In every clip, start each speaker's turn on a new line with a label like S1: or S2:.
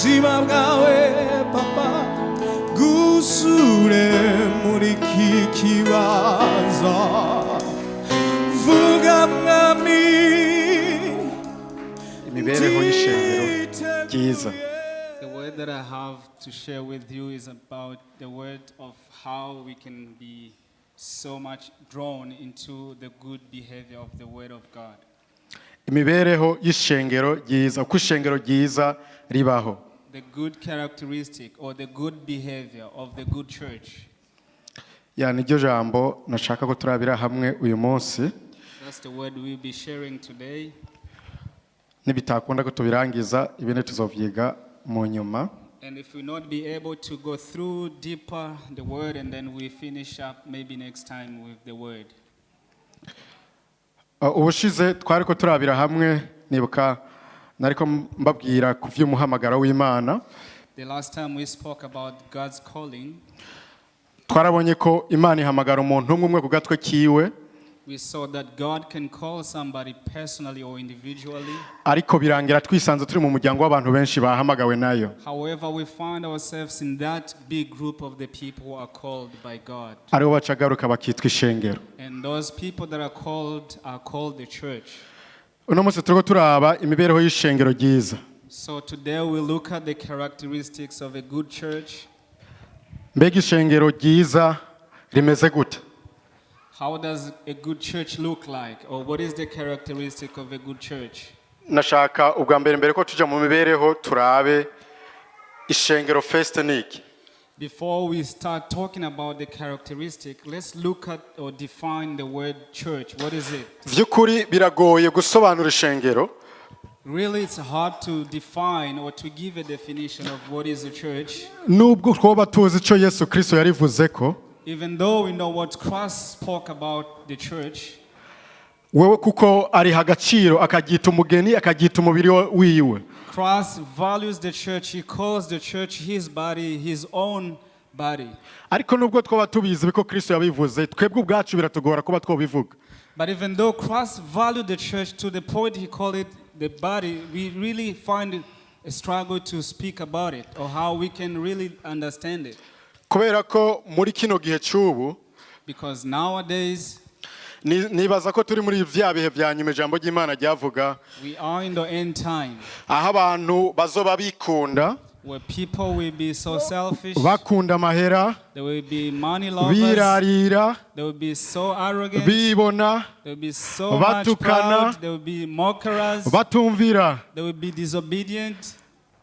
S1: Ubuzima bwawe, papa, bwuzure muri iki kibanza. Vuga, Mwami.
S2: Imibereho y'ishengero ryiza.
S3: The word that I have to share with you is about the word of how we can be so much drawn into the good behavior of the word of God.
S2: Imibereho y'ishengero ryiza, uko ishengero ryiza ribaho.
S3: The good characteristic or the good behavior of the good church.
S2: Ya, niryo jambo nashaka ko turabira hamwe uyu munsi.
S3: That's the word we'll be sharing today.
S2: Nibitakunda ko tubirangiza, ibindi tuzovyiga mu nyuma.
S3: And if we not be able to go through deeper the word, and then we finish up maybe next time with the word.
S2: Ubushize twari ko turabira hamwe, nibuka nariko mbabwira ku vy'umuhamagaro w'Imana.
S3: The last time we spoke about God's calling,
S2: Twarabonye ko Imana ihamagara umuntu umwe umwe ku gatwe kiwe.
S3: We saw that God can call somebody personally or individually.
S2: Ariko birangira twisanze turi mu muryango w'abantu benshi bahamagawe nayo.
S3: However, we find ourselves in that big group of the people who are called by God.
S2: Aribo bacagaruka bakitwa ishengero.
S3: And those people that are called the church.
S2: Uno munsi turiko turaba imibereho y'ishengero ryiza.
S3: So today we look at the characteristics of a good church.
S2: Mbega ishengero ryiza rimeze gute?
S3: How does a good church look like? Or what is the characteristic of a good church?
S2: Nashaka ubwa mbere, mbere ko tuja mu mibereho, turabe ishengero first niki.
S3: Before we start talking about the characteristic, let's look at or define the word church. What is it?
S2: Vy'ukuri biragoye gusobanura ishengero.
S3: Really, it's hard to define or to give a definition of what is a church.
S2: Nubwo twoba tuzi ico Yesu Kristo yarivuze ko,
S3: Even though we know what Christ spoke about the church,
S2: wewe kuko ariha agaciro, akaryita umugeni, akaryita umubiri wiwe.
S3: Christ values the church. He calls the church his body, his own body.
S2: Ariko nubwo twaba tubizi ko Kristo yabivuze, twebwe ubwacu biratugora kuba twobivuga.
S3: But even though Christ valued the church to the point he called it the body, we really find a struggle to speak about it or how we can really understand it.
S2: Kubera ko muri kino gihe cy'ubu,
S3: Because nowadays,
S2: nibaza ko turi muri vya bihe vya nyuma ijambo ry'Imana ryavuga,
S3: we are in the end time
S2: aho abantu bazoba bikunda,
S3: where people will be so selfish,
S2: bakunda amahera,
S3: they will be money lovers,
S2: birarira,
S3: they will be so arrogant,
S2: bibona,
S3: they will be so much
S2: batukana,
S3: proud, they will be mockers,
S2: batumvira.
S3: They will be disobedient.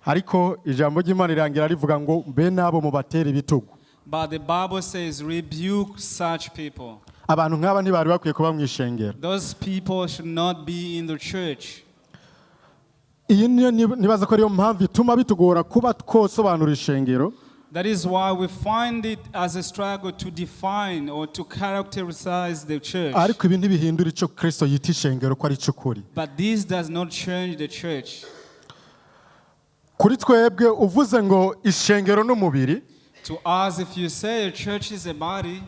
S2: Ariko ijambo ry'Imana rirangira rivuga ngo mbe nabo mubatera ibitugu.
S3: But the Bible says, rebuke such people.
S2: Abantu nk'aba ntibari bakwiye kuba mu ishengero.
S3: Those people should not be in the church.
S2: Iyi niyo nibaza ko ariyo mpamvu ituma bitugora kuba twosobanura ishengero.
S3: That is why we find it as a struggle to define or to characterize the church.
S2: Ariko ibi ntibihindura icyo Kristo yita ishengero ko ari icy'ukuri.
S3: But this does not change the church.
S2: Kuri twebwe, uvuze ngo ishengero n'umubiri,
S3: To us, if you say a church is a body,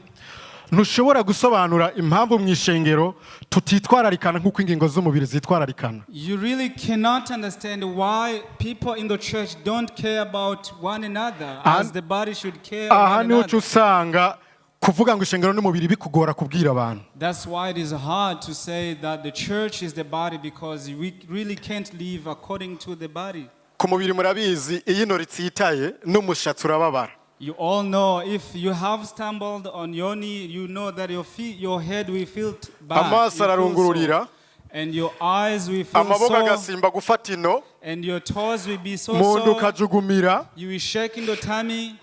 S2: ntushobora gusobanura impamvu mu ishengero tutitwararikana nk'uko ingingo z'umubiri zitwararikana.
S3: You really cannot understand why people in the church don't care about one another as the body should care
S2: Aha
S3: one
S2: niho uca
S3: another.
S2: usanga kuvuga ngo ishengero n'umubiri bikugora kubwira abantu.
S3: That's why it is hard to say that the church is the body, because we really can't live according to the body.
S2: Ku mubiri murabizi, iyo ino ritsitaye n'umushatsi urababara.
S3: You all know if you have stumbled on your knee, you know that your feet, your head will feel bad.
S2: Amaso
S3: You feel
S2: ararungururira.
S3: sore. And your eyes will feel
S2: Amaboko
S3: sore,
S2: agasimba gufata ino.
S3: And your toes will be so
S2: Mu nda
S3: sore.
S2: ukajugumira.
S3: You will shake in the tummy.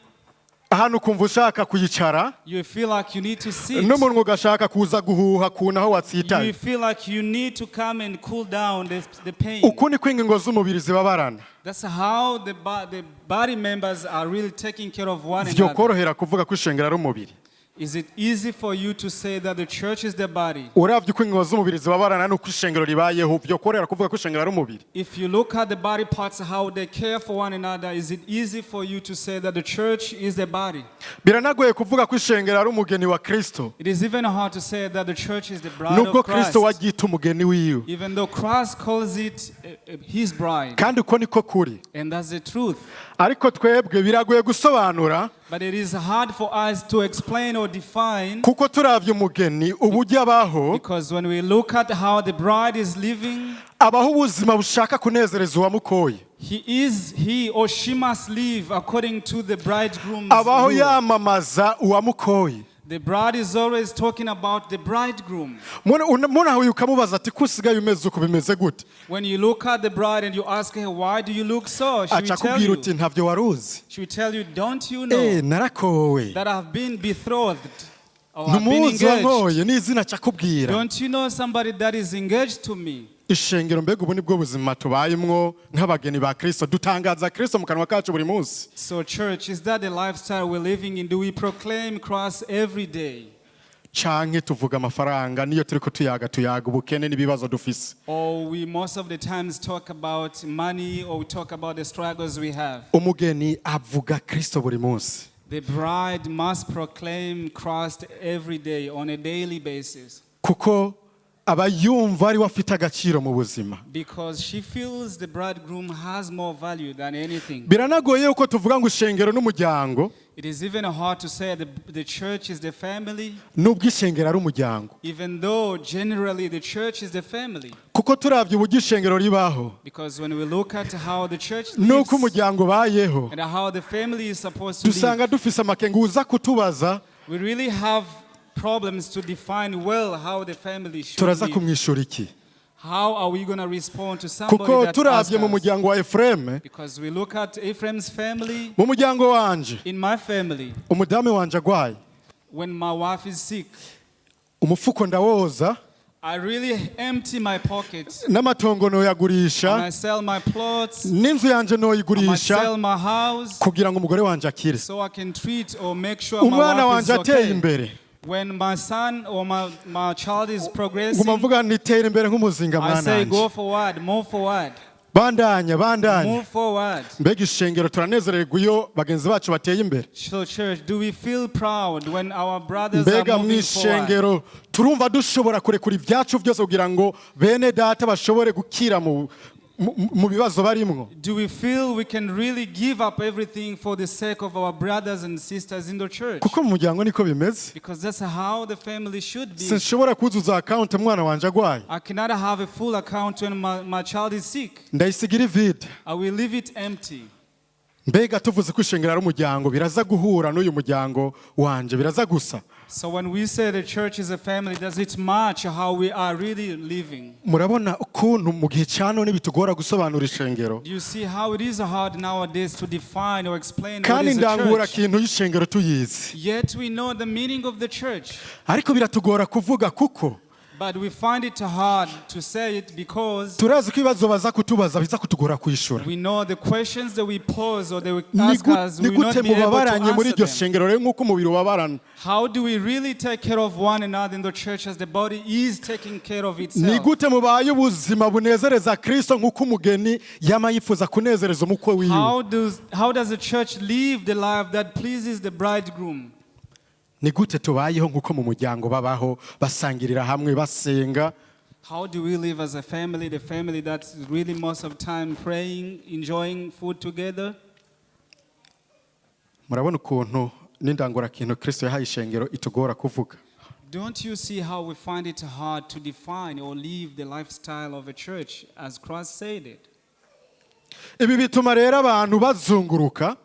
S2: Hano ukumva ushaka kuyicara.
S3: You feel like you need to sit.
S2: N'umunwa ugashaka kuza guhuha kuntu aho
S3: You
S2: watsitaye.
S3: Feel like you need to come and cool down the pain.
S2: Uku niko ingingo z'umubiri zibabarana.
S3: That's how the body members are really taking care of one another.
S2: Vyokorohera kuvuga ko ishengero ari umubiri.
S3: Is it easy for you to say that the church is the body?
S2: Uravye uko ingingo z'umubiri zibabarana n'uko ishengero ribayeho, vyokorera kuvuga ko ishengero ari umubiri?
S3: If you look at the body parts, how they care for one another, is it easy for you to say that the church is the body?
S2: Biranagoye kuvuga ko ishengero ari umugeni wa Kristo,
S3: It is even hard to say that the church is the bride
S2: nubwo
S3: of Christ,
S2: Kristo waryita umugeni wiwe,
S3: even though Christ calls it his bride.
S2: Kandi uko niko kuri.
S3: And that's the truth.
S2: Ariko twebwe biragoye gusobanura,
S3: But it is hard for us to explain or define,
S2: kuko turavye umugeni uburyo abaho,
S3: because when we look at how the bride is living,
S2: abaho ubuzima bushaka kunezereza uwamukoye.
S3: he or she must live according to the bridegroom's
S2: Abaho
S3: rule.
S2: yamamaza uwamukoye.
S3: The bride is always talking about the bridegroom.
S2: Munahuye ukamubaza ati ko usigaye umeze uku, bimeze gute?
S3: When you look at the bride and you ask her, "Why do you look so?" She will
S2: Aca
S3: tell
S2: akubwira
S3: you,
S2: uti ntabyo wari uzi?
S3: she will tell you, "Don't you know
S2: Narakowe.
S3: that I've been betrothed or I've been
S2: Ntumuzi
S3: engaged?
S2: wankoye n'izina aca akubwira.
S3: Don't you know somebody that is engaged to me?"
S2: Ishengero, mbega ubu nibwo buzima tubayemwo nk'abageni ba Kristo? Dutangaza Kristo mu kanwa kacu buri munsi?
S3: So, church, is that the lifestyle we're living in? Do we proclaim Christ every day?
S2: Canke tuvuga amafaranga, niyo turiko tuyaga tuyaga ubukene n'ibibazo dufise?
S3: Or we most of the times talk about money or we talk about the struggles we have?
S2: Umugeni avuga Kristo buri munsi,
S3: The bride must proclaim Christ every day on a daily basis,
S2: kuko aba yumva ari we afite agaciro mu buzima.
S3: Because she feels the bridegroom has more value than anything.
S2: Biranagoye yuko tuvuga ngo ishengero n'umuryango,
S3: It is even hard to say the church is the family,
S2: nubwo ishengero ari umuryango,
S3: even though generally the church is the family.
S2: Kuko turavye uburyo ishengero ribaho
S3: Because when we look at how the church
S2: n'uko
S3: lives
S2: umuryango ubayeho,
S3: and how the family is supposed to
S2: dusanga
S3: live,
S2: dufise amakenga uza kutubaza,
S3: we really have problems to define well how the family should
S2: turaza
S3: live.
S2: kumwishura iki?
S3: How are we going to respond to somebody
S2: Kuko
S3: that asks
S2: turavye mu
S3: us?
S2: muryango wa Efureme,
S3: Because we look at Ephraim's family,
S2: mu muryango wanje,
S3: in my family,
S2: umudamu wanje agwaye,
S3: when my wife is sick,
S2: umufuko ndawoza,
S3: I really empty my pockets
S2: n'amatongo
S3: and
S2: noyagurisha,
S3: I sell my plots,
S2: n'inzu yanje
S3: I might
S2: noyigurisha
S3: sell my house
S2: kugira ngo umugore wanje akire.
S3: so I can treat or make sure my
S2: Umwana
S3: wife is
S2: wanje ateye
S3: okay.
S2: imbere,
S3: When my son or my child is
S2: nguma
S3: progressing,
S2: mvuga nitera imbere nk'umuzinga,
S3: I
S2: mwana
S3: say go
S2: wanje,
S3: forward, move forward,
S2: bandanya, bandanya.
S3: Move forward.
S2: Mbega ishengero turanezererwa iyo bagenzi bacu bateye imbere?
S3: So, church, do we feel proud when our brothers are
S2: Mbega mu
S3: moving forward?
S2: ishengero turumva dushobora kurekura ibyacu byose kugira ngo bene data bashobore gukira mu bibazo barimwo?
S3: Do we feel we can really give up everything for the sake of our brothers and sisters in the church?
S2: Kuko mu muryango niko bimeze.
S3: Because that's how the family should be.
S2: Sinshobora kuzuza account umwana wanje agwaye.
S3: I cannot have a full account when my child is sick.
S2: Ndayisigira ivide.
S3: I will leave it empty.
S2: Mbega tuvuze ko ishengero ari umuryango, biraza guhura n'uyu muryango wanje? Biraza gusa?
S3: So when we say the church is a family, does it match how we are really living?
S2: Murabona ukuntu mu gihe cya none bitugora gusobanura ishengero?
S3: Do you see how it is hard nowadays to define or explain what
S2: Kandi
S3: is a
S2: ndangura
S3: church?
S2: kintu y'ishengero tuyizi,
S3: Yet we know the meaning of the church,
S2: ariko biratugora kuvuga kuko
S3: but we find it hard to say it because
S2: turazi ko ibibazo baza kutubaza biza kutugora kwishyura.
S3: we know the questions that we pose or they will
S2: Ni
S3: ask us,
S2: ni
S3: we will not
S2: gute
S3: be able to
S2: mubabaranye muri
S3: answer
S2: iryo
S3: them.
S2: shengero rero nk'uko umubiri ubabarana?
S3: How do we really take care of one another in the church as the body is taking care of
S2: Ni
S3: itself?
S2: gute mubaye ubuzima bunezereza Kristo nk'uko umugeni yama yifuza kunezereza umukwe wiwe?
S3: How does the church live the life that pleases the bridegroom?
S2: Ni gute tubayeho nk'uko mu muryango babaho, basangirira hamwe, basenga?
S3: How do we live as a family, the family that's really most of time praying, enjoying food together?
S2: Murabona ukuntu n'indangurakintu Kristo yahaye ishengero itugora kuvuga?
S3: Don't you see how we find it hard to define or live the lifestyle of a church as Christ said it?
S2: Ibi bituma rero abantu bazunguruka,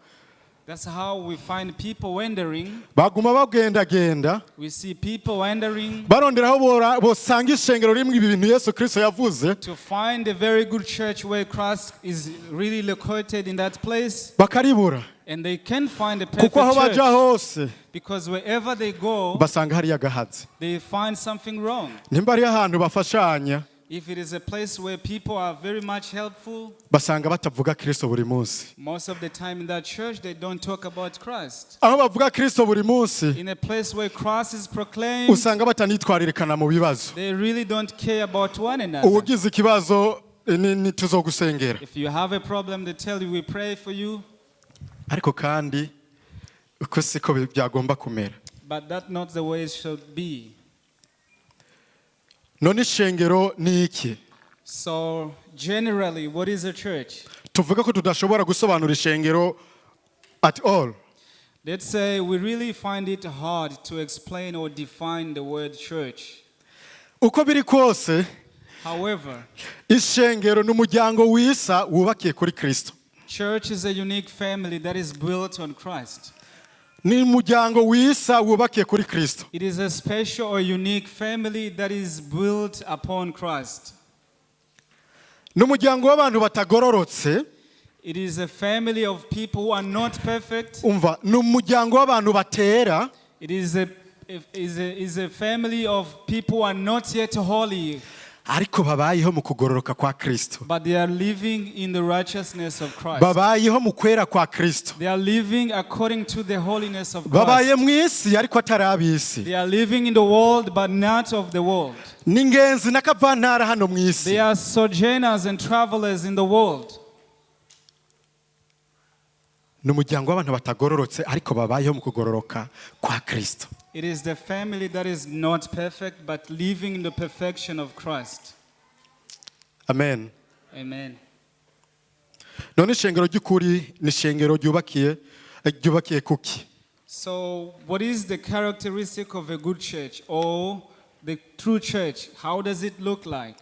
S3: That's how we find people wandering.
S2: Baguma bagendagenda,
S3: We see people wandering
S2: barondera aho bosanga ishengero rimwe ibi bintu Yesu Kristo yavuze,
S3: to find a very good church where Christ is really located in that place,
S2: bakaribura,
S3: and they can find a perfect
S2: kuko aho baja
S3: church
S2: hose
S3: because wherever they go,
S2: basanga hariyo agahazi.
S3: They find something wrong.
S2: Nimba hariyo ahantu bafashanya,
S3: If it is a place where people are very much helpful,
S2: basanga batavuga Kristo buri munsi.
S3: Most of the time in that church they don't talk about Christ.
S2: Aho bavuga Kristo buri munsi,
S3: In a place where Christ is proclaimed,
S2: usanga batanitwaririkana mu bibazo.
S3: They really don't care about one another.
S2: Ugize ikibazo ni tuzogusengera.
S3: If you have a problem, they tell you, "We pray for you."
S2: Ariko kandi uko siko byagomba kumera.
S3: But that's not the way it should be.
S2: None ishengero ni iki?
S3: So, generally, what is a church?
S2: Tuvuga ko tudashobora gusobanura ishengero at all.
S3: Let's say we really find it hard to explain or define the word church.
S2: Uko biri kose,
S3: However,
S2: ishengero ni umuryango wisa wubakiye kuri Kristo.
S3: Church is a unique family that is built on Christ.
S2: Ni umuryango wisa wubakiye kuri Kristo.
S3: It is a special or unique family that is built upon Christ.
S2: Ni umuryango w'abantu batagororotse.
S3: It is a family of people who are not perfect.
S2: Umva, ni umuryango w'abantu batera.
S3: It is a family of people who are not yet holy,
S2: Ariko babayeho mu kugororoka kwa Kristo,
S3: but they are living in the righteousness of Christ.
S2: Babayeho mu kwera kwa Kristo.
S3: They are living according to the holiness of
S2: Babaye
S3: Christ.
S2: mu isi ariko atari ab'isi.
S3: They are living in the world, but not of the world.
S2: Ni ingenzi n'akavantara hano mu isi.
S3: They are sojourners and travelers in the world.
S2: Ni umuryango w'abantu batagororotse ariko babayeho mu kugororoka kwa Kristo.
S3: It is the family that is not perfect, but living in the perfection of Christ.
S2: Amen.
S3: Amen.
S2: None ishengero ry'ukuri ni ishengero ryubakiye kuki?
S3: So, what is the characteristic of a good church or the true church? How does it look like?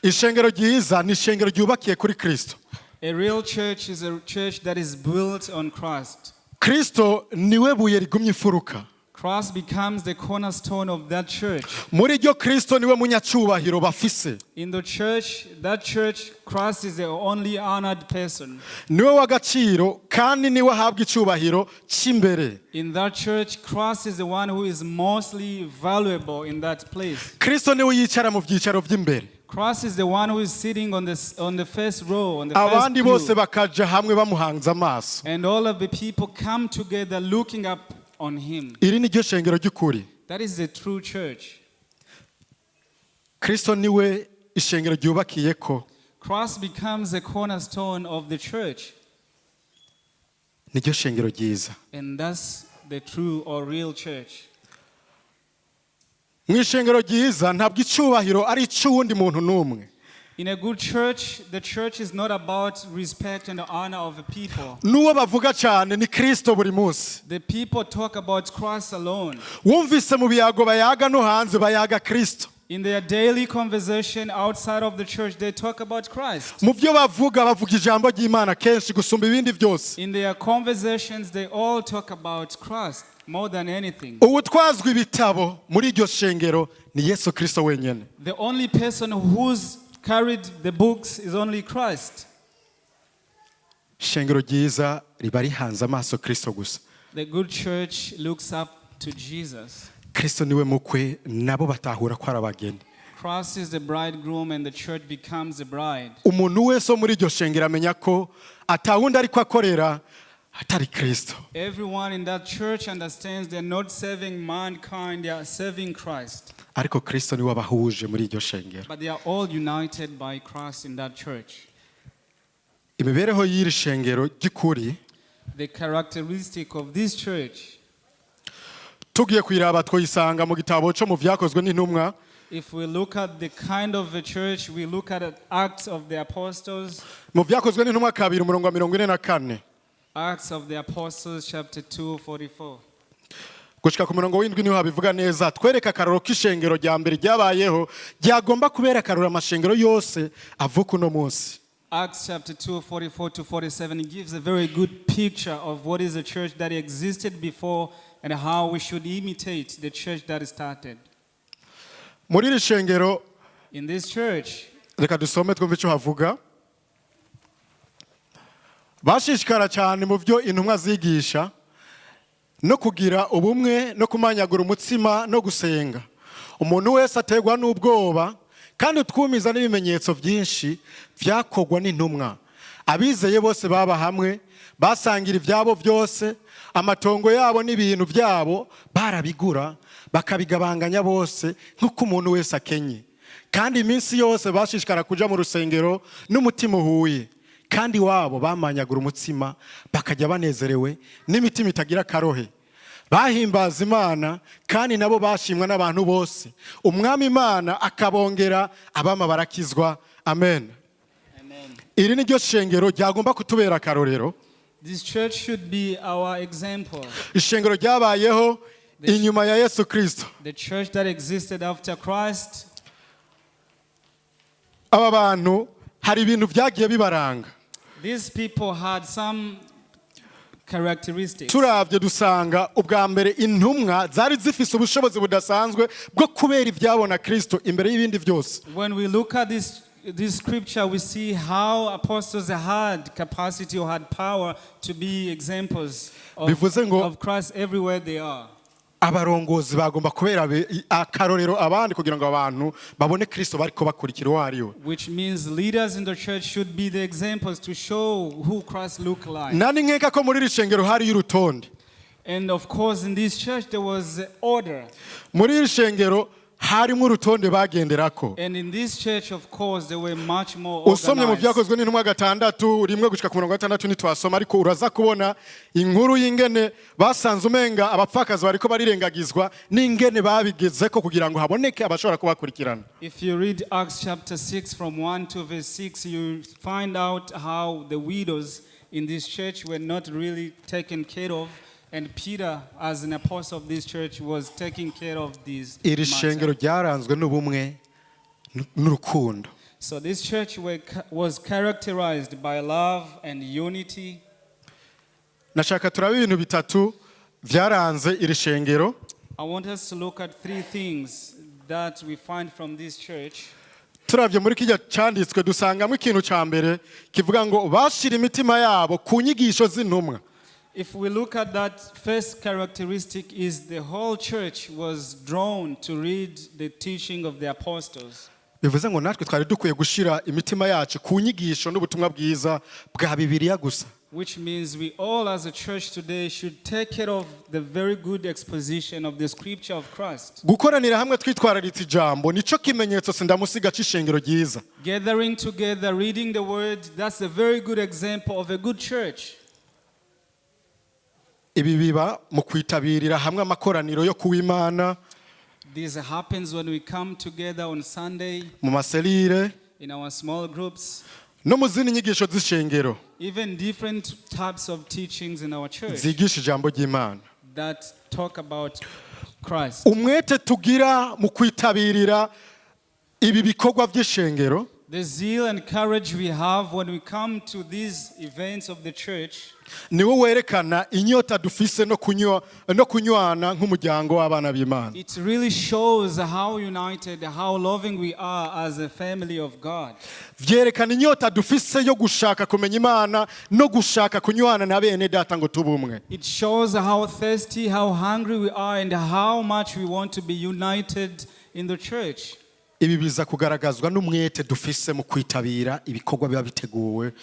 S2: Ishengero ryiza ni ishengero ryubakiye kuri Kristo.
S3: A real church is a church that is built on Christ.
S2: Kristo niwe buye rigumye imfuruka.
S3: Christ becomes the cornerstone of that church.
S2: Muri ryo Kristo niwe munyacubahiro bafise.
S3: In the church, that church, Christ is the only honored person.
S2: Niwe w'agaciro kandi niwe ahabwa icubahiro cy'imbere.
S3: In that church, Christ is the one who is mostly valuable in that place.
S2: Kristo niwe yicara mu byicaro by'imbere.
S3: Christ is the one who is sitting on the first row, on the first
S2: Abandi bose
S3: pew.
S2: Bakaja hamwe bamuhanze amaso.
S3: And all of the people come together looking up on him.
S2: Iri ni ryo shengero ry'ukuri.
S3: That is the true church.
S2: Kristo niwe ishengero ryubakiye ko.
S3: Christ becomes the cornerstone of the church.
S2: Niryo shengero ryiza.
S3: And that's the true or real church.
S2: Mu ishengero ryiza ntabwo icubahiro ari icy'uwundi muntu n'umwe.
S3: In a good church, the church is not about respect and the honor of the people.
S2: N'uwo bavuga cyane ni Kristo buri munsi.
S3: The people talk about Christ alone.
S2: Wumvise mu biyago bayaga no hanze bayaga Kristo.
S3: In their daily conversation outside of the church, they talk about Christ.
S2: Mu byo bavuga bavuga ijambo ry'Imana kenshi gusumba ibindi byose.
S3: In their conversations, they all talk about Christ more than anything.
S2: Uwutwazwa ibitabo muri iryo shengero ni Yesu Kristo wenyine.
S3: The only person who's carried the books is only Christ.
S2: Ishengero ryiza riba rihanze amaso Kristo gusa.
S3: The good church looks up to Jesus.
S2: Kristo niwe mukwe nabo batahura ko ari abageni.
S3: Christ is the bridegroom and the church becomes the bride.
S2: Umuntu wese wo muri iryo shengero amenya ko atawundi ariko akorera atari Kristo.
S3: Everyone in that church understands they're not serving mankind, they are serving Christ.
S2: Ariko Kristo niwe abahuje muri iryo shengero.
S3: But they are all united by Christ in that church.
S2: Imibereho y'iri shengero ry'ukuri,
S3: The characteristic of this church,
S2: tugiye kuyiraba twayisanga mu gitabo cyo mu Byakozwe n'Intumwa.
S3: If we look at the kind of a church, we look at Acts of the Apostles,
S2: Mu Byakozwe n'Intumwa 2 umurongo wa 44
S3: Acts of the Apostles, chapter 2, 44.
S2: Gushika ku murongo w'indwi niho habivuga neza twereka akaroro k'ishengero rya mbere ryabayeho ryagomba kubera akaroro amashengero yose avuka uno munsi.
S3: Acts chapter 2, 44 to 47 gives a very good picture of what is a church that existed before and how we should imitate the church that started.
S2: Muri iri shengero,
S3: In this church,
S2: reka dusome twumve icyo havuga. Bashishikara cyane mu byo intumwa zigisha no kugira ubumwe no kumanyagura umutsima no gusenga. Umuntu wese aterwa n'ubwoba Kandi utwumiza n'ibimenyetso byinshi byakogwa n'intumwa. Abizeye bose baba hamwe, basangira ibyabo byose, amatongo yabo n'ibintu byabo barabigura, bakabigabanganya bose nk'uko umuntu wese akenye. Kandi iminsi yose bashishikara kuja mu rusengero n'umutima uhuye, kandi iwabo bamanyagura umutsima, bakajya banezerewe n'imitima itagira akarohe, bahimbaza Imana, kandi nabo bashimwa n'abantu bose. Umwami Imana akabongera abama barakizwa. Amen.
S3: Amen.
S2: Iri ni ryo shengero ryagomba kutubera akarorero.
S3: This church should be our example.
S2: Ishengero ryabayeho inyuma ya Yesu Kirisito.
S3: The church that existed after Christ.
S2: Aba bantu hari ibintu byagiye bibaranga.
S3: These people had some characteristics.
S2: Turabye dusanga ubwa mbere intumwa zari zifise ubushobozi budasanzwe bwo kubera ibyabona Kirisito imbere y'ibindi byose.
S3: When we look at this scripture, we see how apostles had capacity or had power to be examples
S2: Bivuze ngo-
S3: of Christ everywhere they are.
S2: Abarongozi bagomba kubera akarorero abandi kugira ngo abantu babone Kirisito bariko bakurikira uwo ari we.
S3: Which means leaders in the church should be the examples to show who Christ looked like.
S2: Nani nkeka ko muri iri shengero hariyo urutonde.
S3: And of course, in this church, there was order.
S2: Muri iri shengero harimo urutonde bagenderako.
S3: And in this church, of course, they were much more
S2: Usomye mu
S3: organized.
S2: Byakozwe n'Intumwa 6:1 gushika ku 60, ntitwasoma, ariko uraza kubona inkuru y'ingene basanze umenga abapfakazi bariko barirengagizwa n'ingene babigezeko kugira ngo haboneke abashobora kubakurikirana.
S3: If you read Acts chapter 6 from 1 to verse 6, you find out how the widows in this church were not really taken care of. And Peter, as an apostle of this church, was taking care of these
S2: Iri shengero
S3: matters.
S2: ryaranzwe n'ubumwe n'urukundo.
S3: So this church was characterized by love and unity.
S2: Nashaka turabe ibintu bitatu byaranze iri shengero.
S3: I want us to look at three things that we find from this church.
S2: Turabye muri kijya cyanditswe dusangamo ikintu cya mbere kivuga ngo bashira imitima yabo ku nyigisho z'intumwa.
S3: If we look at that first characteristic is the whole church was drawn to read the teaching of the apostles.
S2: Bivuze ngo natwe twari dukwiye gushyira imitima yacu ku nyigisho n'ubutumwa bwiza bwa Bibiliya gusa.
S3: Which means we all as a church today should take care of the very good exposition of the scripture of Christ.
S2: Gukoranira hamwe twitwararitse ijambo nicyo kimenyetso sindamusiga cy'ishengero ryiza.
S3: Gathering together, reading the word, that's a very good example of a good church.
S2: Ibi biba mu kwitabirira hamwe amakoraniro yo kuw'Imana,
S3: This happens when we come together on Sunday
S2: mu ma cellules,
S3: in our small groups,
S2: no mu zindi nyigisho z'ishengero
S3: even different types of teachings in our church
S2: zigisha ijambo ry'Imana.
S3: That talk about Christ.
S2: Umwete tugira mu kwitabirira ibi bikorwa by'ishengero
S3: The zeal and courage we have when we come to these events of the church
S2: niwo werekana inyota dufise no kunywa no kunywana nk'umuryango w'abana b'Imana.
S3: it really shows how united, how loving we are as a family of God.
S2: Vyerekana inyota dufise yo gushaka kumenya Imana no gushaka kunywana na bene data ngo tube umwe.
S3: It shows how thirsty, how hungry we are, and how much we want to be united in the church.
S2: Ibi biza kugaragazwa n'umwete dufise mu kwitabira ibikorwa biba biteguwe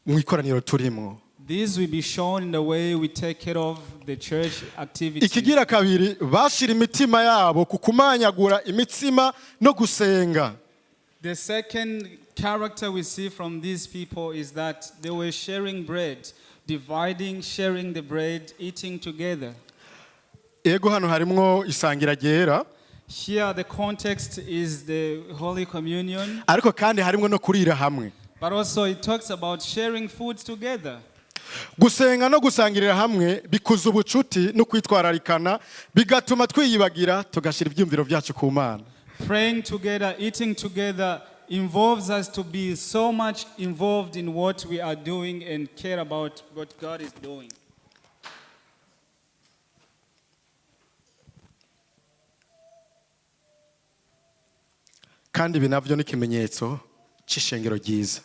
S2: mu ikoraniro turimo.
S3: This will be shown in the way we take care of the church activities.
S2: Ikigira kabiri, bashira imitima yabo ku kumanyagura imitsima no gusenga.
S3: The second character we see from these people is that they were sharing bread, dividing, sharing the bread, eating together.
S2: Ego, hano harimwo isangira ryera,
S3: Here, the context is the Holy Communion,
S2: ariko kandi harimwo no kurira hamwe.
S3: But also it talks about sharing food together.
S2: Gusenga no gusangirira hamwe bikuza ubucuti no kwitwararikana, bigatuma twiyibagira tugashyira ibyiyumviro byacu ku Mana.
S3: Praying together, eating together involves us to be so much involved in what we are doing and care about what God is doing.
S2: Kandi ibi nabyo ni ikimenyetso cy'ishengero ryiza.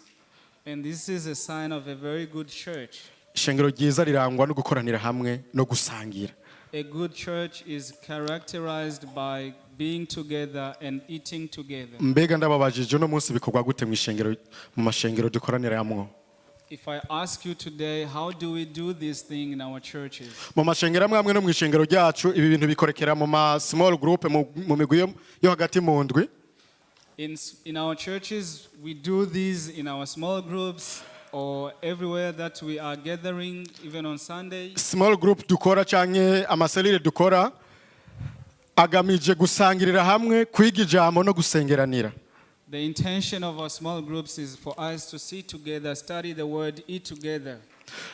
S3: And this is a sign of a very good church.
S2: Ishengero ryiza rirangwa no gukoranira hamwe no gusangira.
S3: A good church is characterized by being together and eating together.
S2: Mbega ndababajije, uno munsi bikorwa gute mu ishengero, mu mashengero dukoraniramwo?
S3: If I ask you today, how do we do this thing in our churches?
S2: Mu mashengero amwe amwe no mu ishengero ryacu, ibi bintu bikorekera mu ma small group, mu migwi yo hagati mu ndwi.
S3: In our churches, we do this in our small groups or everywhere that we are gathering, even on Sunday.
S2: Small group dukora canke ama cellules dukora agamije gusangirira hamwe, kwiga ijambo no gusengeranira.
S3: The intention of our small groups is for us to sit together, study the word, eat together.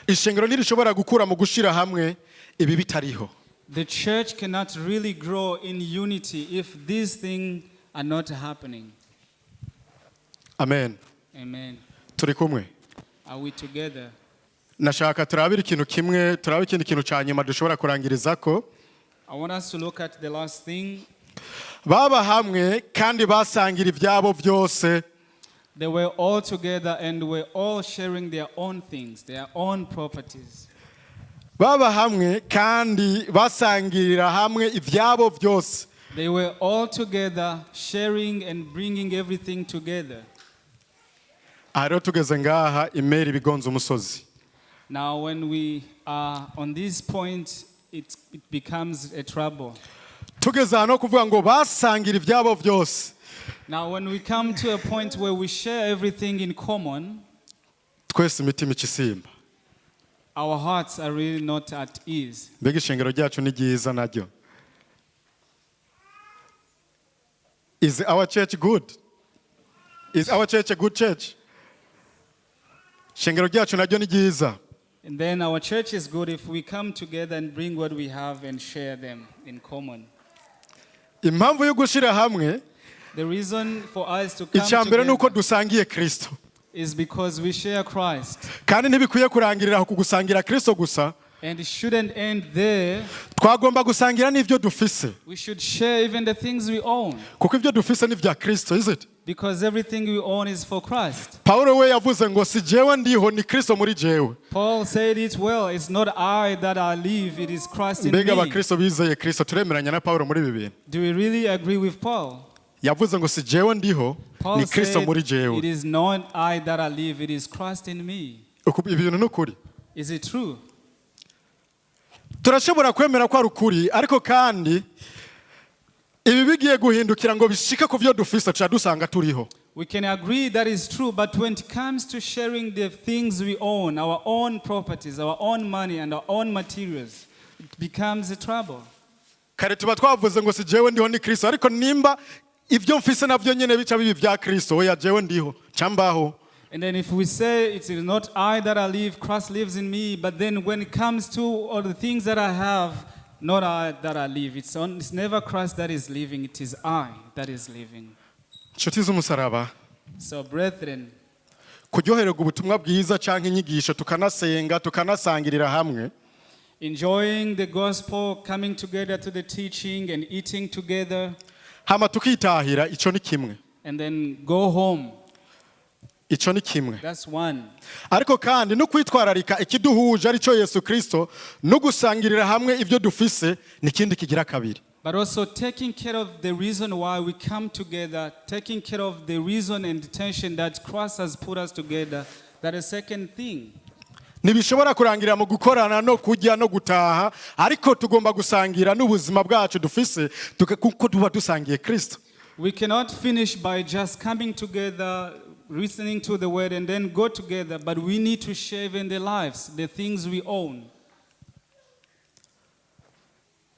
S2: Ishengero ntirishobora gukura mu gushira hamwe ibi bitariho.
S3: The church cannot really grow in unity if these things are not happening.
S2: Amen.
S3: Amen.
S2: Turi kumwe?
S3: Are we together?
S2: Nashaka turabira ikintu kimwe, turabe ikindi kintu cya nyuma dushobora kurangiriza ko.
S3: I want us to look at the last thing.
S2: Baba hamwe kandi basangira ibyabo byose.
S3: They were all together and were all sharing their own things, their own properties.
S2: Baba hamwe kandi basangirira hamwe ibyabo byose.
S3: They were all together, sharing and bringing everything together.
S2: Aha rero tugeze ngaha, imeri ibigonze umusozi.
S3: Now, when we are on this point, it becomes a trouble.
S2: Tugeze aha no kuvuga ngo basangira ibyabo byose,
S3: Now, when we come to a point where we share everything in common,
S2: twese imitima ica isimba.
S3: Our hearts are really not at ease.
S2: Mbega ishengero ryacu ni ryiza naryo? Is our church good? Is our church a good church? Ishengero ryacu naryo ni ryiza?
S3: And then our church is good if we come together and bring what we have and share them in common.
S2: Impamvu yo gushyira hamwe,
S3: The reason for us to come
S2: icya mbere ni uko
S3: together
S2: dusangiye Kristo.
S3: Is because we share Christ.
S2: Kandi ntibikwiye kurangirira aho kugusangira Kristo gusa.
S3: And it shouldn't end there.
S2: Twagomba gusangira n'ibyo dufise.
S3: We should share even the things we own,
S2: Kuko ibyo dufise ni ibya Kristo, is it?
S3: because everything we own is for Christ.
S2: Pawulo we yavuze ngo si jewe ndiho, ni Kristo muri jewe.
S3: Paul said it well. It's not I that I live, it is Christ in
S2: Mbega
S3: me.
S2: abakristo bizeye Kristo turemeranya na Pawulo muri ibi bintu?
S3: Do we really agree with Paul?
S2: Yavuze ngo si jewe ndiho,
S3: Paul
S2: ni Kristo
S3: said,
S2: muri jewe.
S3: "It is not I that I live, it is Christ in me."
S2: Ibi bintu ni ukuri?
S3: Is it true?
S2: Turashobora kwemera ko ari ukuri, ariko kandi ibi bigiye guhindukira ngo bishike ku byo dufise, tuca dusanga turiho.
S3: We can agree that is true, but when it comes to sharing the things we own, our own properties, our own money, and our own materials, it becomes a trouble.
S2: Kare tuba twavuze ngo si jewe ndiho, ni Kristo, ariko nimba ibyo mfise nabyo nyine bica biba ibya Kristo, oya, jewe ndiho cambaho.
S3: And then if we say it is not I that I live, Christ lives in me, but then when it comes to all the things that I have, not I that I live. It's never Christ that is living, it is I that is living.
S2: Inshuti z'umusaraba,
S3: So, brethren,
S2: kuryohererwa ubutumwa bwiza cyangwa inyigisho, tukanasenga, tukanasangirira hamwe,
S3: enjoying the gospel, coming together to the teaching and eating together,
S2: hama tukitahira, icyo ni kimwe.
S3: And then go home.
S2: Icyo ni kimwe.
S3: That's one.
S2: Ariko kandi no kwitwararika ikiduhuje ari cyo Yesu Kirisito no gusangirira hamwe ibyo dufise ni ikindi kigira kabiri.
S3: But also taking care of the reason why we come together, taking care of the reason and intention that Christ has put us together, that is second thing.
S2: Ntibishobora kurangirira mu gukorana no kurya no gutaha, ariko tugomba gusangira n'ubuzima bwacu dufise, kuko tuba dusangiye Kirisito.
S3: We cannot finish by just coming together, listening to the word, and then go together, but we need to share even the lives, the things we own.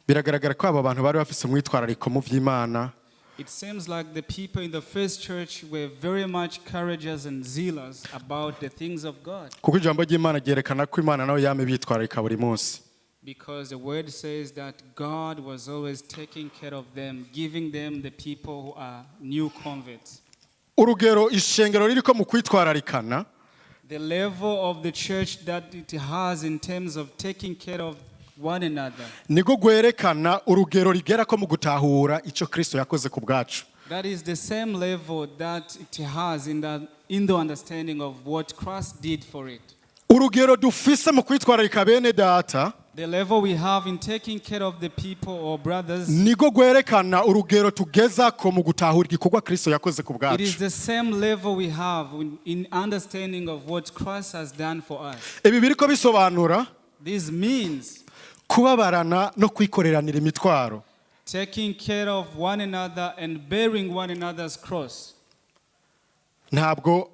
S2: Biragaragara ko aba bantu bari bafise umwitwarariko mu by'Imana.
S3: It seems like the people in the first church were very much courageous and zealous about the things of God,
S2: Kuko ijambo ry'Imana ryerekana ko Imana nawe yama ibitwararika buri munsi.
S3: Because the word says that God was always taking care of them, giving them the people who are new converts.
S2: Urugero ishengero ririko mu kwitwararikana,
S3: The level of the church that it has in terms of taking care of one another,
S2: niko rwerekana urugero rigera ko mu gutahura icyo Kristo yakoze ku bwacu.
S3: that is the same level that it has in the understanding of what Christ did for it.
S2: Urugero dufise mu kwitwararika bene data,
S3: The level we have in taking care of the people or brothers,
S2: niko rwerekana urugero tugezako mu gutahura igikorwa Kristo yakoze ku
S3: it
S2: bwacu.
S3: is the same level we have in understanding of what Christ has done for us.
S2: Ibi biriko bisobanura
S3: This means
S2: kubabarana no kwikoreranira imitwaro.
S3: Taking care of one another and bearing one another's cross.
S2: Ntabwo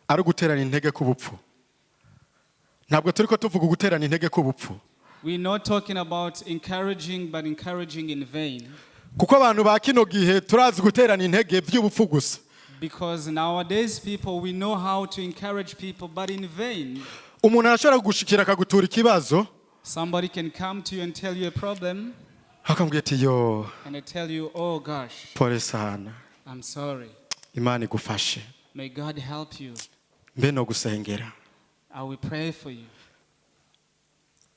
S2: ari uguterana intege k'ubupfu, ntabwo turi ko tuvuga uguterana intege k'ubupfu.
S3: We're not talking about encouraging, but encouraging in vain.
S2: Kuko abantu ba kino gihe turazi guterana intege by'ubupfu gusa.
S3: Because nowadays, people, we know how to encourage people, but in vain.
S2: Umuntu arashobora kugushikira akagutura ikibazo,
S3: Somebody can come to you and tell you a problem,
S2: akamubwira ati yo,
S3: and they tell you, "Oh gosh,
S2: pole sana,
S3: I'm sorry.
S2: Imana igufashe.
S3: May God help you.
S2: Mbe no gusengera."
S3: I will pray for you."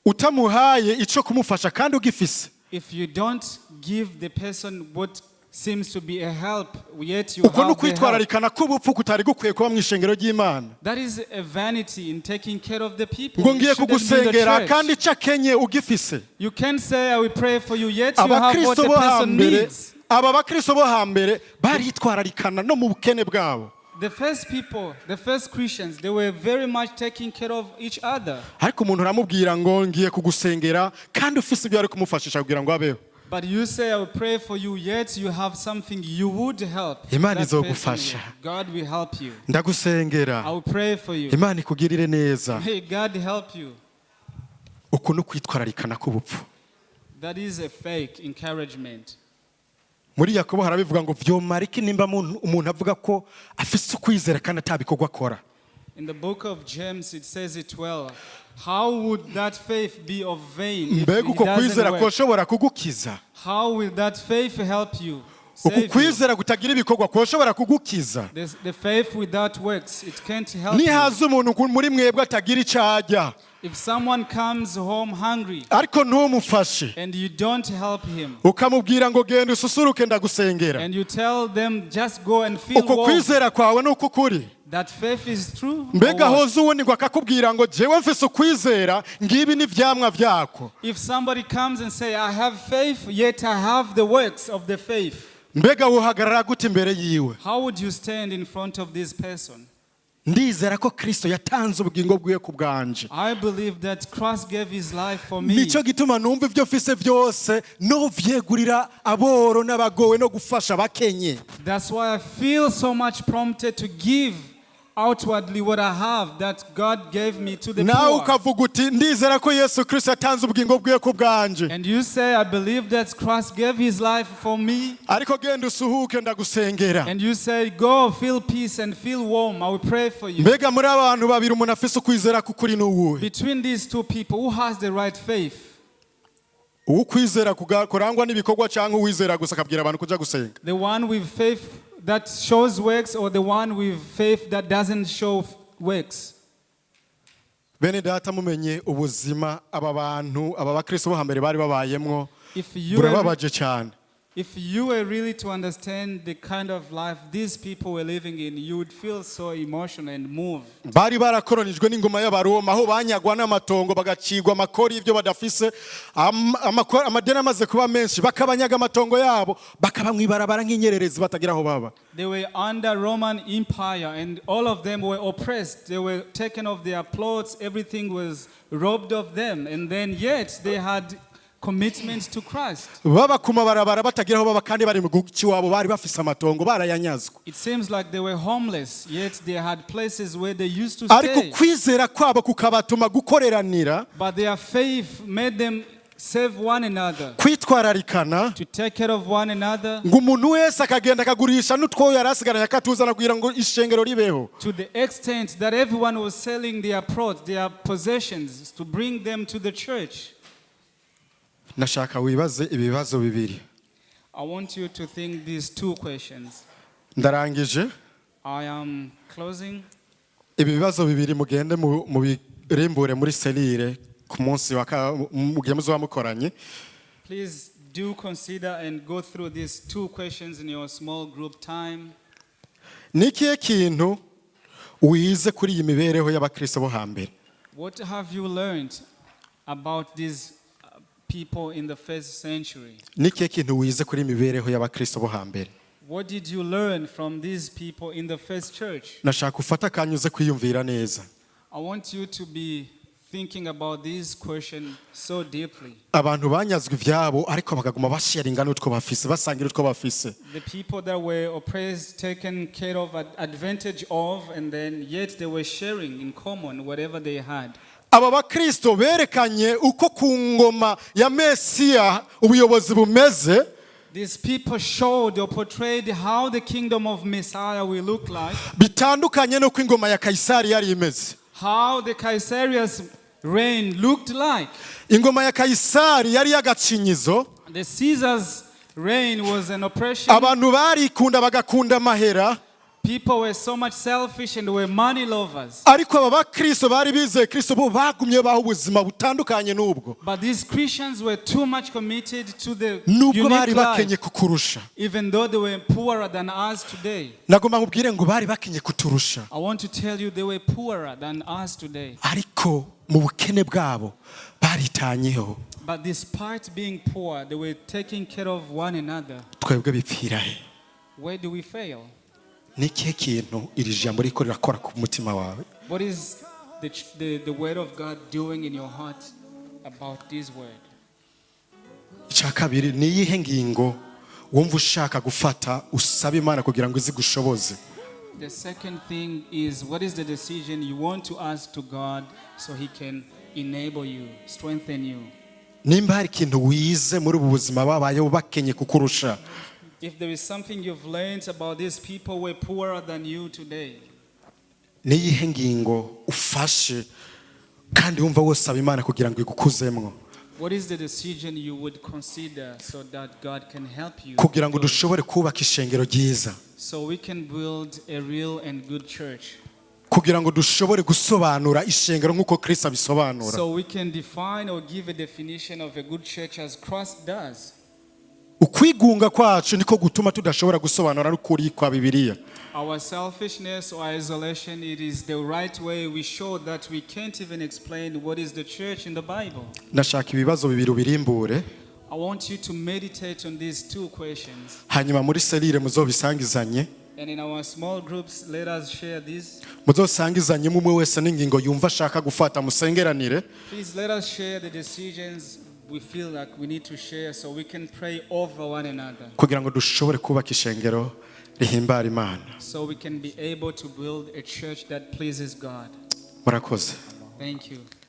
S2: Utamuhaye ico kumufasha kandi ugifise.
S3: If you don't give the person what seems to be a help, yet you
S2: Uko ni
S3: have the help.
S2: ukwitwararikana k'ubupfu kutari gukwiye kuba mu ishengero ry'Imana.
S3: That is a vanity in taking care of the people.
S2: Ngo
S3: It
S2: ngiye
S3: shouldn't be the
S2: kugusengera
S3: church.
S2: kandi ico akenye ugifise.
S3: You can say, "I will pray for you," yet you have what
S2: Abakristo
S3: the
S2: bo
S3: person
S2: hambere,
S3: needs.
S2: aba bakristo bo hambere baritwararikana no mu bukene bwabo.
S3: The first people, the first Christians, they were very much taking care of each other.
S2: Ariko umuntu aramubwira ngo ngiye kugusengera kandi ufise ibyo ari kumufashisha kugira ngo abeho.
S3: But you say, "I will pray for you," yet you have something you would help
S2: Imana
S3: that person
S2: izogufasha.
S3: With. God will help you.
S2: Ndagusengera.
S3: I will pray for you.
S2: Imana ikugirire neza.
S3: May God help you.
S2: Uku ni ukwitwararikana k'ubupfu.
S3: That is a fake encouragement.
S2: Muri Yakobo harabivuga ngo vyomara iki nimba umuntu avuga ko afise ukwizera kandi atabikorwa akora.
S3: In the book of James, it says it well. How would that faith be of vain if
S2: Mbega
S3: it
S2: uko
S3: doesn't
S2: kwizera
S3: work?
S2: koshobora kugukiza?
S3: How will that faith help you?
S2: Uku
S3: Save you?
S2: kwizera kutagira ibikorwa koshobora kugukiza?
S3: The faith without works, it can't help you.
S2: Nihaza umuntu muri mwebwe atagira icyo arya,
S3: If someone comes home hungry
S2: ariko ntumufashe,
S3: and you don't help him,
S2: ukamubwira ngo genda ususuruke ndagusengera,
S3: and you tell them just go and feel
S2: uko
S3: warm,
S2: kwizera kwawe ni uko ukuri?
S3: that faith is true? Or
S2: Mbega
S3: what?
S2: hoza uwundi ngo akakubwira ngo jewe mfise ukwizera, ngibi n'ivyamwa vyako.
S3: If somebody comes and say, "I have faith, yet I have the works of the faith,"
S2: Mbega wohagarara gute imbere yiwe?
S3: how would you stand in front of this person?
S2: Ndizera ko Kristo yatanze ubugingo bwiwe ku bwanje.
S3: I believe that Christ gave his life for me.
S2: Nicyo gituma numva ibyo mfise byose novyegurira aboro n'abagowe no gufasha abakenye.
S3: That's why I feel so much prompted to give outwardly what I have that God gave me to the
S2: Nawe
S3: poor.
S2: ukavuga uti ndizera ko Yesu Kristo yatanze ubugingo bwiwe ku bwanje,
S3: And you say, "I believe that Christ gave his life for me."
S2: ariko genda usuhuke ndagusengera.
S3: And you say, "Go, feel peace and feel warm. I will pray for you."
S2: Mbega muri abantu babiri umuntu afise ukwizera kukuri n'uwuhe?
S3: Between these two people, who has the right faith?
S2: Ukwizera kurangwa n'ibikorwa cyangwa uwizera gusa akabwira abantu kuja gusenga?
S3: The one with faith that shows works or the one with faith that doesn't show works?
S2: Bene data, mumenye ubuzima aba bantu, aba bakristo bo hambere bari babayemwo,
S3: If you were,
S2: burababaje cyane.
S3: If you were really to understand the kind of life these people were living in, you would feel so emotional and moved.
S2: Bari barakoronijwe n'ingoma y'Abaroma aho banyagwa n'amatongo, bagacigwa amakori y'ibyo badafise. Amadeni amaze kuba menshi bakabanyaga amatongo yabo, bakaba mu ibarabara nk'inyererezi batagira aho baba.
S3: They were under Roman Empire and all of them were oppressed. They were taken off their plots, everything was robbed of them. And then yet they had commitment to Christ.
S2: Baba ku mabarabara batagira aho baba kandi bari mu gihugu cy'iwabo bari bafise amatongo barayanyazwe.
S3: It seems like they were homeless, yet they had places where they used to
S2: Ariko
S3: stay.
S2: kwizera kwabo kukabatuma gukoreranira,
S3: But their faith made them save one another,
S2: kwitwararikana,
S3: to take care of one another,
S2: ngo umuntu wese akagenda akagurisha n'utwo yari asigaranye akatuzana kugira ngo ishengero ribeho.
S3: To the extent that everyone was selling their plots, their possessions, to bring them to the church.
S2: Nashaka wibaze ibibazo bibiri.
S3: I want you to think these two questions.
S2: Ndarangije.
S3: I am closing.
S2: Ibi bibazo bibiri mugende mubirimbure muri cellule ku munsi wa mu gihe muzoba mukoranye.
S3: Please do consider and go through these two questions in your small group time.
S2: Ni ikihe kintu wize kuri iyi mibereho y'abakristo bo hambere?
S3: What have you learned about this people in the first century?
S2: Ni ikihe kintu wize kuri imibereho y'abakristo bo hambere?
S3: What did you learn from these people in the first church?
S2: Nashaka ufata akanya uze kwiyumvira neza.
S3: I want you to be thinking about this question so deeply.
S2: Abantu banyazwe ibyabo ariko bakaguma basharinga n'utwo bafise, basangira utwo bafise.
S3: The people that were oppressed, taken care of, advantage of, and then yet they were sharing in common whatever they had.
S2: Aba bakristo berekanye uko ku ngoma ya Mesiya ubuyobozi bumeze.
S3: These people showed or portrayed how the kingdom of Messiah will look like,
S2: bitandukanye n'uko ingoma ya Kayisari yari imeze.
S3: How the Caesarius reign looked like.
S2: Ingoma ya Kayisari yari y'agacinyizo.
S3: The Caesar's reign was an oppression.
S2: Abantu barikunda, bagakunda amahera.
S3: People were so much selfish and were money lovers.
S2: Ariko aba bakristo bari bizeye Kristo bo bagumye baho ubuzima butandukanye n'ubwo.
S3: But these Christians were too much committed to the
S2: Nubwo bari
S3: unique
S2: bakenye
S3: life,
S2: kukurusha.
S3: Even though they were poorer than us today.
S2: Nagomba nkubwire ngo bari bakenye kuturusha.
S3: I want to tell you they were poorer than us today.
S2: Ariko mu bukene bwabo baritanyeho.
S3: But despite being poor, they were taking care of one another.
S2: Twebwe bipfira he?
S3: Where do we fail?
S2: Ni ikihe kintu iri jambo riko rirakora ku mutima wawe?
S3: What is the word of God doing in your heart about this word?
S2: Icya kabiri, ni iyihe ngingo wumva ushaka gufata usaba Imana kugira ngo izigushoboze?
S3: The second thing is, what is the decision you want to ask to God so He can enable you, strengthen you?
S2: Nimba hari ikintu wize muri ubu buzima babayeho bakenye kukurusha,
S3: If there is something you've learned about these people who were poorer than you today,
S2: ni iyihe ngingo ufashe kandi wumva wosaba Imana kugira ngo igukuzemwo,
S3: what is the decision you would consider so that God can help you?
S2: Kugira ngo dushobore kubaka ishengero ryiza,
S3: So we can build a real and good church.
S2: Kugira ngo dushobore gusobanura ishengero nk'uko Kristo abisobanura?
S3: So we can define or give a definition of a good church as Christ does.
S2: Ukwigunga kwacu niko gutuma tudashobora gusobanura n'ukuri kwa Bibiliya.
S3: Our selfishness or isolation, it is the right way we show that we can't even explain what is the church in the Bible.
S2: Ndashaka ibibazo bibiri ubirimbure.
S3: I want you to meditate on these two questions.
S2: Hanyuma muri cellule muzobisangizanye.
S3: And in our small groups, let us share this.
S2: Muzosangizanye umwe wese n'ingingo yumva ashaka gufata, musengeranire.
S3: Please let us share the decisions we feel like we need to share so we can pray over one another.
S2: Kugira ngo dushobore kubaka ishengero rihimbara Imana.
S3: So we can be able to build a church that pleases God.
S2: Murakoze.
S3: Thank you.